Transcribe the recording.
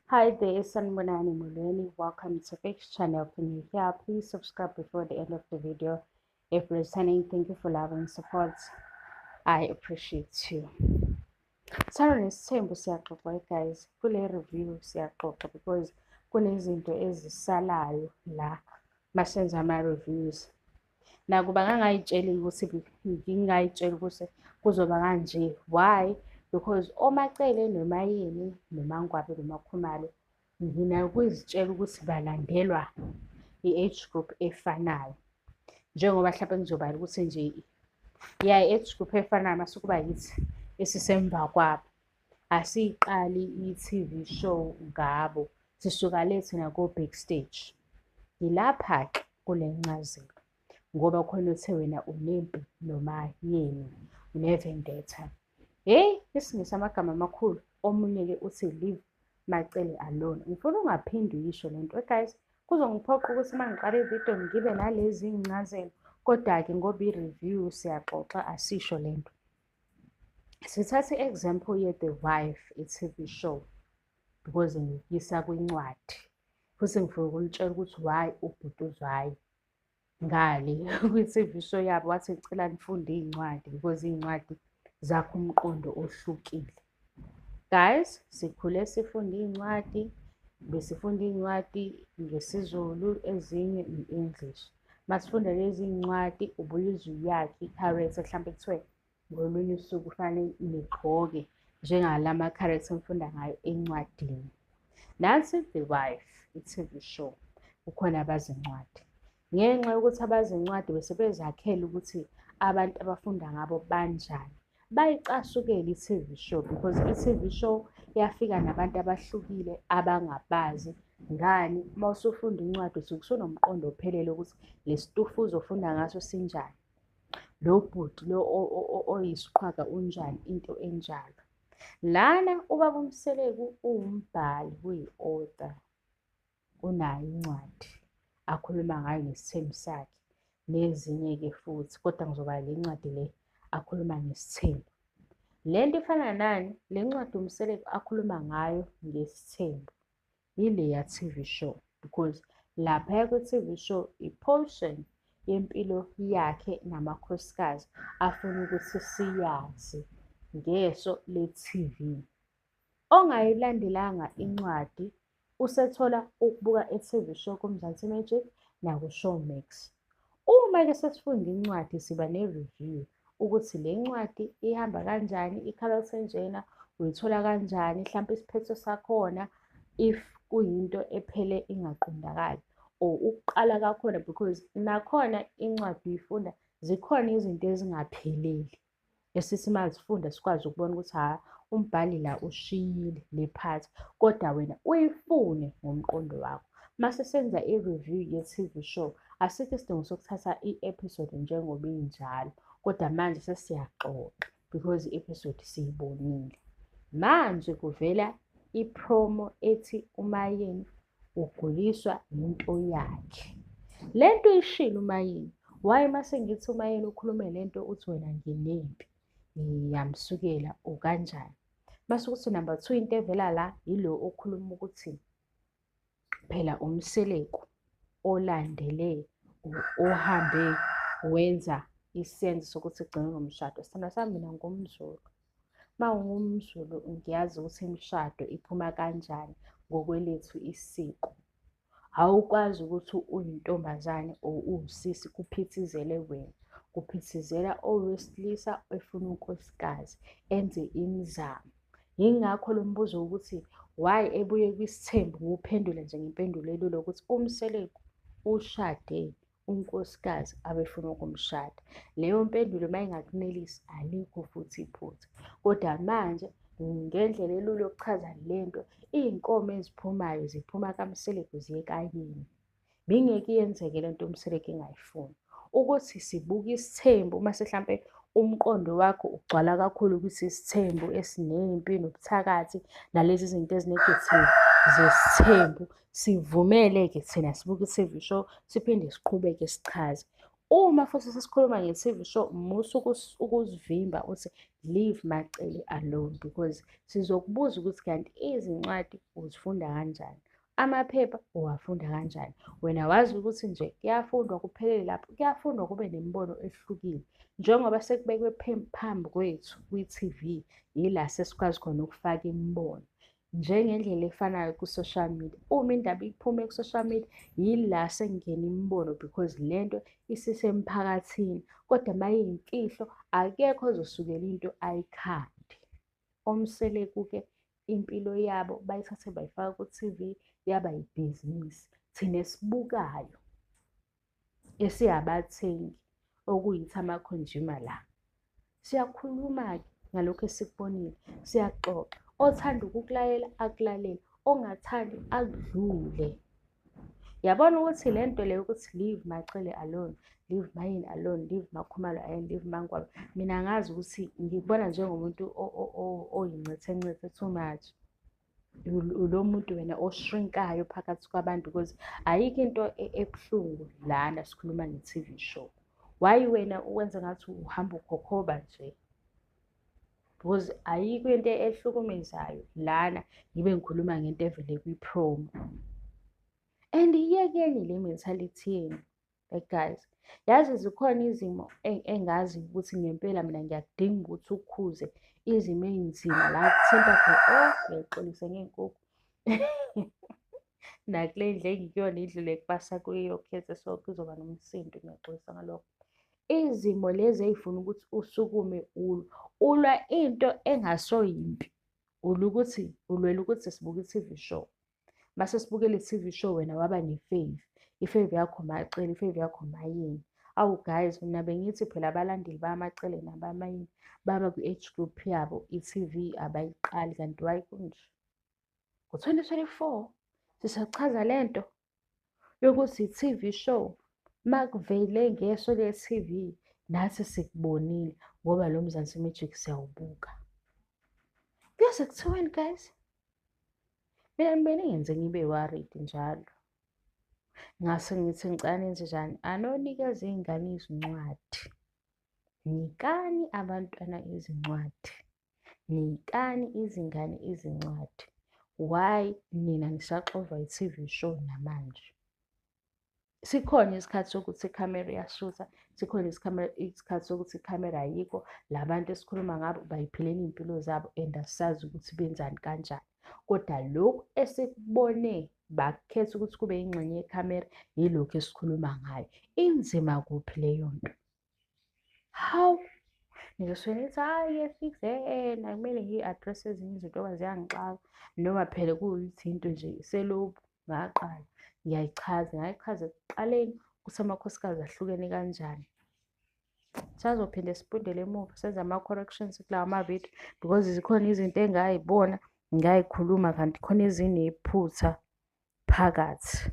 Hi there, Sanibonani Molweni. Welcome to Fix Channel. If you're new here, please subscribe before the end of the video. If you're returning, thank you for love and support. I appreciate you. Thando nesithembu siyaxoxa guys. Kule review siyaxoxa because kunezinto ezisalayo la masenza ama-reviews. Nakuba ngangayitsheli ukuthi ngingayitsheli ukuthi kuzoba kanje. Why? Because oMaCele noMaYeni noMaNgwabe noMaKhumalo nginakuzitshela ukuthi balandelwa i-age group efanayo. Njengoba hlampe ngizobala ukuthi nje ya i-age group efanayo mase kuba yithi esisemva kwabo. Asiyiqali i-T_V show ngabo, sisuka le thina ko-backstage. Ngilapha-ke kule ncazelo ngoba khona uthe wena unempi noMaYeni, une-vendetta. Hheyi, isiNgisi amagama amakhulu. Omunye-ke uthi leave Macele alone. Ngifuna ungaphinde uyisho le nto guys. Kuzongiphoqa ukuthi uma ngiqala ividiyo ngibe nalezi ncazelo. Kodwa-ke ngoba i-review siyaxoxa asisho le nto. Sithathe i-example ye-The Wife, i-T_V show because ngiyisa kwincwadi. Futhi ngifuna ukunitshela ukuthi why ubhuti uZwayi ngale kwi-T_V show yabo wathi ngicela nifunde iy'ncwadi because iy'ncwadi zakha umqondo ohlukile. Guys, sikhule sifunda iy'ncwadi, besifunda iy'ncwadi ngesiZulu ezinye i-English. Masifunda lezi iy'ncwadi ubuye uze uyakhe i-character hlampe kuthiwe ngolunye usuku kufanele nigqoke njengalama-character enifunda ngayo encwadini. Nansi The Wife, i-T_V show, kukhona abazincwadi. Ngenxa yokuthi abazincwadi bese bezakhela ukuthi abantu abafunda ngabo banjani, bayicasukela i-T_V show because i-T_V show yafika nabantu abahlukile abangabazi. Ngani? Uma usufunda incwadi usuke usunomqondo ophelele ukuthi le situfuzo ofunda ngaso sinjani, lo bhuti lo oyisiqhwaga unjani, into enjalo. Lana ubaba uMseleku uwumbhali, uyi-author, unayo incwadi akhuluma ngayo ngesithembu sakhe nezinye-ke futhi, kodwa ngizobala le ncwadi le akhuluma ngesithembu. Le nto ifana nani? Le ncwadi uMseleku akhuluma ngayo ngesithembu yileya T_V show because laphaya kwi-T_V show i-portion yempilo yakhe namakhosikazi afuna ukuthi siyazi ngeso le-T_V. Ongayilandelanga incwadi usethola ukubuka i-T_V show kuMzansi Magic naku-Showmax. Uma-ke sesifunda incwadi siba ne-review ukuthi le ncwadi ihamba kanjani, i-character enjena uyithola kanjani, hlampe isiphetho sakhona if kuyinto ephele ingaqondakali or ukuqala kwakhona because nakhona incwadi uyifunda zikhona izinto ezingapheleli esithi uma zifunda sikwazi ukubona ukuthi ha umbhali la ushiyile le part, kodwa wena uyifune ngomqondo wakho. Mase senza i-review ye-T_V show, asikho isidingo sokuthatha i-episode njengoba injalo, kodwa manje sesiyaxoxa because i-episode siyibonile. Manje kuvela i-promo ethi uMaYeni uguliswa yinto yakhe. Le nto uyishilo uMaYeni, why mase ngithi uMaYeni ukhulume le nto uthi wena nginempi, ngiyamsukela ukanjani? Mase kuthi number two into evela la yilo okhuluma ukuthi phela uMseleku olandele ohambe wenza isenzo sokuthi kugcine ngomshado. Sithandwa sami mina ngumZulu. Uma ungumZulu ngiyazi ukuthi imishado iphuma kanjani ngokwelethu isiko. Awukwazi ukuthi uyintombazane or uwusisi kuphithizele wena. Kuphithizela owesilisa efuna unkosikazi enze imizamo. Yingakho lo mbuzo wokuthi why ebuye kwisithembu ngiwuphendule nje ngempendulo elula ukuthi uMseleku ushade unkosikazi abefuna ukumshada. Leyo mpendulo uma ingakunelisi alikho futhi iphutha. Kodwa manje ngendlela elula yokuchaza le nto, iy'nkomo eziphumayo ziphuma kaMseleku ziye kaYeni. Bingeke iyenzeke le nto uMseleku engayifuni. Ukuthi sibuke isithembu mase hlampe umqondo wakho ugcwala kakhulu ukuthi isithembu esinempi nobuthakathi nalezi zinto ezi-negative zesithembu, sivumele-ke thina sibuke i-T_V show siphinde siqhubeke sichaze. Uma futhi sesikhuluma nge-TV show, musa ukuzivimba uthi leave MaCele alone, because sizokubuza ukuthi kanti izincwadi uzifunda kanjani, amaphepha uwafunda kanjani. Wena wazi ukuthi nje kuyafundwa kuphelele lapho, kuyafundwa kube nemibono ehlukile. Njengoba sekubekwe phambi kwethu kwi-TV, yila sesikwazi khona ukufaka imibono. Njengendlela efanayo ku-social media, uma indaba iphume ku-social media, yila sekungena imibono because lento isisemphakathini. Kodwa uma iyimfihlo, akekho ozosukela into ayikhande. OMseleku-ke impilo yabo bayithathe bayifaka ku-TV yaba yibhizinisi. Thina esibukayo esingabathengi, okuyithi ama-consumer la, siyakhuluma-ke ngalokhu esikubonile, siyaxoxa. Othanda ukukulalela akulalele, ongathandi akudlule. Yabona ukuthi le nto le yokuthi leave MaCele alone, leave Mayeni alone, leave MaKhumalo alone, leave MaNgwabe, mina angazi ukuthi ngikubona njengomuntu oyincithe too much. Ulo muntu wena o-shrink-ayo phakathi kwabantu, because ayikho into ebuhlungu lana sikhuluma nge-TV show. Why wena uwenza ngathi uhamba ukhokhoba nje? Because ayikho into ehlukumezayo lana ngibe ngikhuluma ngento evele kwi-promo. And iyekeni le mentality yenu. Like guys, yazi zikhona izimo engazi ukuthi ngempela mina ngiyakudinga ukuthi ukhuze, izimo ey'nzima la kuthinta khona, oh ngiyaxolisa ngey'nkukhu. Nakule ndlu engikuyona indlu le kubasa kuyo khethe, so kuzoba nomsindo, ngiyaxolisa ngalokho. Izimo lezi ey'funa ukuthi usukume ulwe, ulwa into engasoyimpi, ulwa ukuthi ulwela ukuthi sibuke i-TV show. Mase sibukela i-TV show wena waba ne-fave, i-fave yakho MaCele, i-fave yakho Mayeni. Awu guys, mina bengithi phela abalandeli bakaMaCele nabaMayeni baba kwi-age group yabo, i-TV abayiqali, kanti why kunje? Ngo-2024 sisachaza lento yokuthi i-TV show, makuvele ngeso le-TV nathi sikubonile ngoba lo Mzansi Magic siyawubuka. Kuyoze kuthiweni guys? Mina ngibene ngenze ngibe worried njalo. Ngase ngithi ngicela nenze njani? Anonikeza iy'ngane izincwadi. Nikani abantwana izincwadi. Nikani izingane izincwadi. Why nina nisaxovwa i-TV show namanje? Sikhona isikhathi sokuthi ikhamera iyashutha, sikhona isikhathi sokuthi ikhamera ayikho. La bantu esikhuluma ngabo bayiphilela iy'mpilo zabo and asazi ukuthi benzani kanjani. Kodwa lokhu esikubone bakukhetha ukuthi kube yingxenye yekhamera, yilokhu esikhuluma ngayo. Inzima kuphi leyo nto? Hawu, ngizosuke ngithi hhayi fix nakumele ngiyi-address-e ezinye izinto ngoba ziyangixaka, noma phela kuyikuthi into nje selokhu ngaqala ngiyayichaza, ngayichaza ekuqaleni ukuthi amakhosikazi ahlukene kanjani. Sisazophinde sibuyele emuva senze ama-corrections kulawa ma-video because zikhona izinto engay'bona ngay'khuluma kanti khona ezinephutha phakathi.